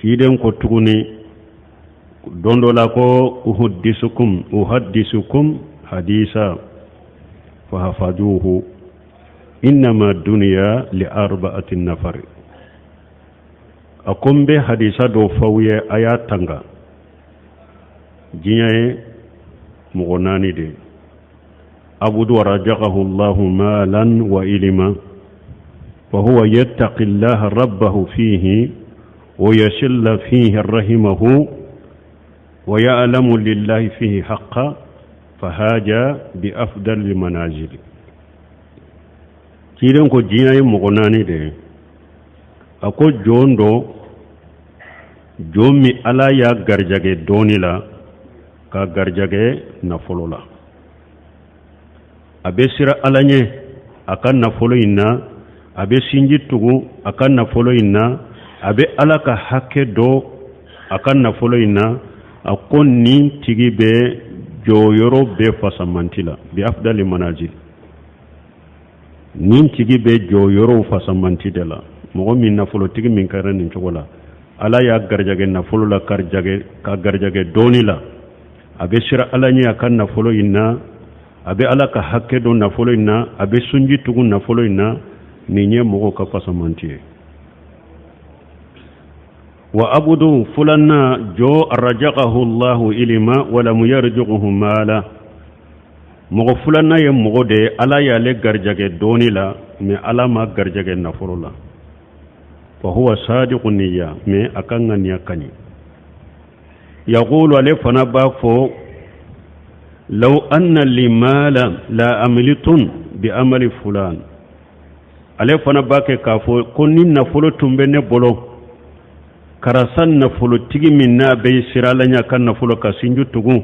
Ciden ko tuguni don dɔ la ko uhaddisukum uhaddisukum hadisa fahafaduhu innama duniya li arba'ati nafari. A ko n bɛ hadisa dɔ f'aw ye, a y'a tanga. Diɲɛ ye mɔgɔ naani de ye: abudu razakahu llahu malan wa ilima fahuwa yattaqi llaha rabbahu fihi wa yasilla fihi rahimahu wa ya'lamu lillahi fihi haqqa fahaja bi afdali manazili. Ciden ko diɲɛ ye mɔgɔ naani de ye. A ko jɔn dɔ, jɔn min Ala y'a garijɛgɛ dɔɔni la, k'a garijɛgɛ nafolo la, a bɛ siran Ala ɲɛ a ka nafolo in na, a bɛ sinji tugu a ka nafolo in na, a bɛ Ala ka hakɛ dɔn a ka nafolo in na. A ko nin tigi bɛ jɔyɔrɔ bɛɛ fasamanti la, bi afdali manazil. Nin tigi bɛ jɔyɔrɔw fasamanti de la. Mɔgɔ min, nafolotigi min kɛra nin cogo la, Ala y'a garijɛgɛ nafolo la, ka garijɛgɛ dɔɔni la, a bɛ siran Ala ɲɛ a ka nafolo in na, a bɛ Ala ka hakɛ dɔn nafolo in na, a bɛ sunji tugu nafolo in na, nin ye mɔgɔw ka fasamanti ye. Wa abudu filanan, jɔn razakahu llahu ilima walamu yarzukuhu maala. Mɔgɔ filanan ye mɔgɔ de ye, Ala y'ale garijɛgɛ dɔɔni la, mais Ala ma garijɛgɛ nafolo la. Fa huwa sadiku niya, mais a ka ŋaniya ka ɲi. Yaqulu, ale fana b'a fɔ: law anna li maala la amilitun bi amali fulan. Ale fana b'a kɛ k'a fɔ ko ni nafolo tun bɛ ne bolo, karisa nafolotigi min n'a bɛ siran Ala ɲɛ ka nafolo ka sinju tugu,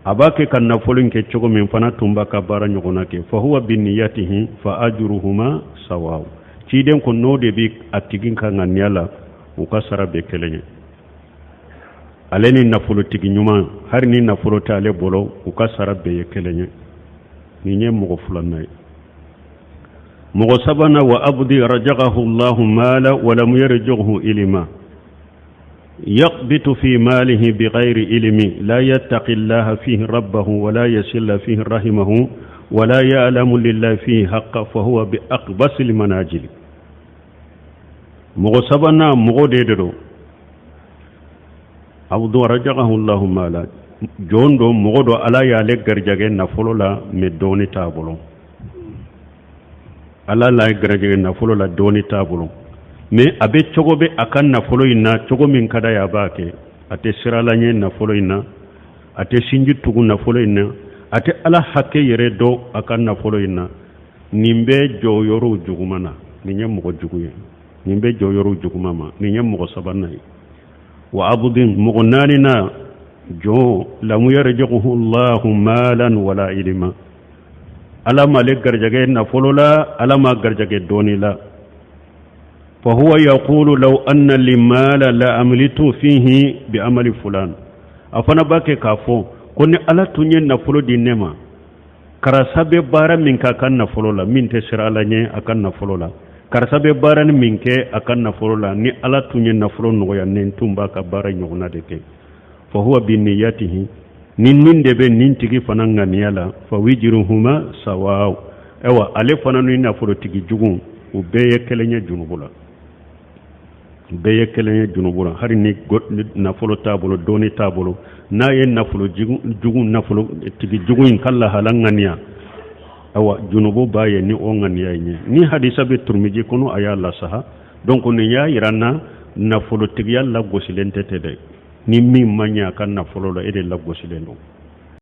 a b'a kɛ ka nafolo in kɛ cogo min, fana tun b'a ka baara ɲɔgɔnna kɛ. Fa huwa bi niyatihi fa ajuruhuma sawaw. Ciden ko n'o de bɛ a tigi ka ŋaniya la, u ka sara bɛ kelen ye. Ale ni nafolotigi ɲuman, hali ni nafolo tɛ ale bolo, u ka sara bɛɛ ye kelen ye. Nin ye mɔgɔ filanan ye. Mɔgɔ sabanan, wa abudi razakahu llahu maala walamu yarzukuhu ilima yaqbitu fi malihi bighayri ilmi la yattaqi llaha fihi rabbahu wala yasilla fihi rahimahu wala ya'lamu lillahi fihi haqqa fa huwa bi aqbasil manajili. Mɔgɔ sabanan, mɔgɔ de don, abdu razakahu llahu maala, jɔn don, mɔgɔ don, Ala y'ale garijɛgɛ nafolo la, mais dɔɔni t'a bolo. Ala l'a garijɛgɛ nafolo la, dɔɔni t'a bolo, mais a bɛ cogo bɛ a ka nafolo in na, cogo min ka d'a ye, a b'a kɛ. A tɛ siran Ala ɲɛ nafolo in na, a tɛ sinji tugu nafolo in na, a tɛ Ala hakɛ yɛrɛ dɔn a ka nafolo in na. Nin bɛ jɔyɔrɔw juguman na, nin ye mɔgɔ jugu ye, nin bɛ jɔyɔrɔw juguman ma. Nin ye mɔgɔ sabanan ye. Wa abudin, mɔgɔ naaninan, jɔn lamu yarzukuhu llahu malan wala ilima. Ala m'ale garijɛgɛ nafolo la, Ala ma garijɛgɛ dɔɔni la. Fa huwa yaqulu law anna li mala la amilitu fihi bi amali fulan. A fana b'a kɛ k'a fɔ ko ni Ala tun ye nafolo di ne ma, karisa bɛ baara min kɛ a ka nafolo la, min tɛ siran Ala ɲɛ a ka nafolo la, karisa bɛ baara ni min kɛ a ka nafolo la, ni Ala tun ye nafolo nɔgɔya ne tun b'a ka baara ɲɔgɔnna de kɛ. Fa huwa bi niyatihi, ni nin de bɛ nin tigi fana ŋaniya la, fa wijiruhuma sawaw. Ayiwa, ale fana ni nafolotigi jugu, u bɛɛ ye kelen ye junubu la, u bɛɛ ye kelen ye junubu la. Hali ni nafolo t'a bolo, dɔɔni t'a bolo, n'a ye nafolo jugu, nafolotigi jugu in ka lahala ŋaniya, ayiwa, junubu b'a ye ni o ŋaniya in ye. Ni hadisa bɛ Turumiji kɔnɔ, a y'a lasaha. Donc nin y'a yira n na, nafolotigiya lagosilen tɛ dɛ. Ni min ma ɲɛ a ka nafolo la, e de lagosilen don.